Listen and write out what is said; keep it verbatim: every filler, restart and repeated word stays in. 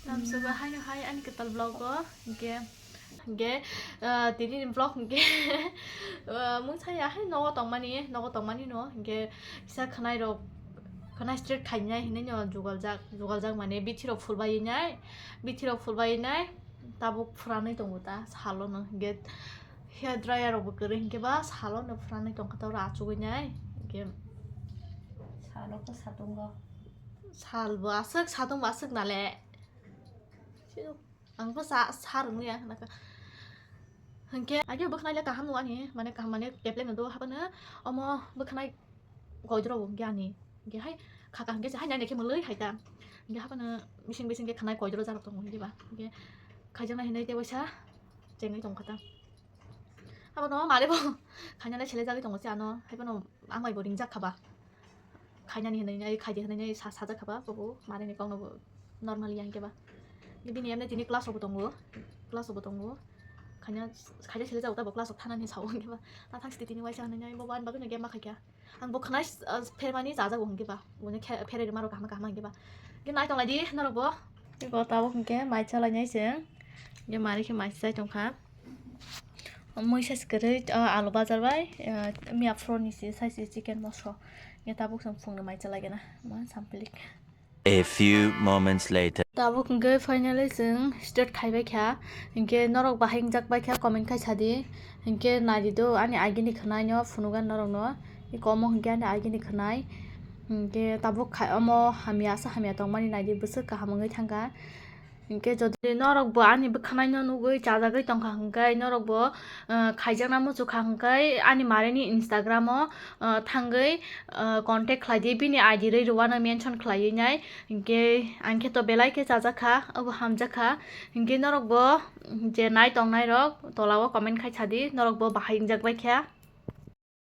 Tamsukha haino hai ani kwtal vlog o, hinkhe, hinkhe, ah, tini ni vlog hinkhe, ah, mungsa ya hai nogo tongmani, nogo tongmani no, hinkhe kisa khwnai rok, khwnai straight khainai hinui no jugaljak, jugaljak mane bithi rok phulbai nai, bithi rok phulbai nai, tabuk phwranwi tongo ta salo no, hinkhe hair dryer rok bo kwrwi hinkhe ba salo no phwranwi tongkha ta oro achugwi nai, hinkhe salo khe satungo. Sal bo aswk, satung bo aswk nale. Ang bo sa, sa rwngya hwnka. Hinkhe age bwkhwnai le kaham nung ani, mane kaham mane kepleng do habano omo bwkhwnai koidro bo hinkhe ani. Hinkhe hai khaka hinkhe hai nai khe mwlwi hai ta. Hinkhe habano bising bising khe khwnai koidro jarok tongo hinkhe ba. Hinkhe khaijaknai hinui tei waisa chengwi tongkha ta. Abo no mare bo khainani sele jagwi tongo se ano, hai phano ang bai bo ringjak kha ba. Khainani hinui nai, khaidi hinui nai sa, sajak kha ba, bobo mare ni kok no bo normal yang khe ba. Bini emne tini class rok bo tongo, class rok bo tongo. Khaina, khaina sele jago ta bo class rok thanani sao hwnkhe ba. Na thang siti tini waisa hinui nai, bobo ani bagwi no game ma khaikha. Ang bo khwnai, ah, phermani chajago hwnkhe ba. Boni khe-, pherwi rwma rok kaham kaham hwnkhe ba. Hwnkhe nai tonglai di norok bo. Eko tabuk hwnkhe mai chalai nai chwng. Hwnkhe mari khe mai chai tongkha. Mui size kwrwi, ah, alu bajar bai, ah, miya phuroni si size chicken moso. Hwnkhe tabuk chwng phungni mai chalai gana. Ma samplik. A few moments later. Tabuk hwnkhe finally chwng start khaibai kha. Hinkhe norok bahai wngjak bai kha comment khai sadi. Hinkhe naidi do ani agini khwnai no phunugan norok no. Eko omo hinkhe ani agini khwnai. Hinkhe tabuk khai omo hamya asa hamya tongmani naidi bwswk kaham wngwi thangkha. Hinkhe jodi norok bo ani bwkhwnai no nugwi chajagwi tongkha hinkhe norok bo, ah, khaijakna muchukha hinkhe ani mare ni Instagram o, ah, thangwi, ah, contact khlai di, bini I D rwi rwano mention khlaiwi nai. Hinkhe ang khe to belai khe chajak kha, obo hamjak kha. Hinkhe norok bo je nai tongnai rok tola o comment khai sadi, norok bo bahai wngjak bai kha.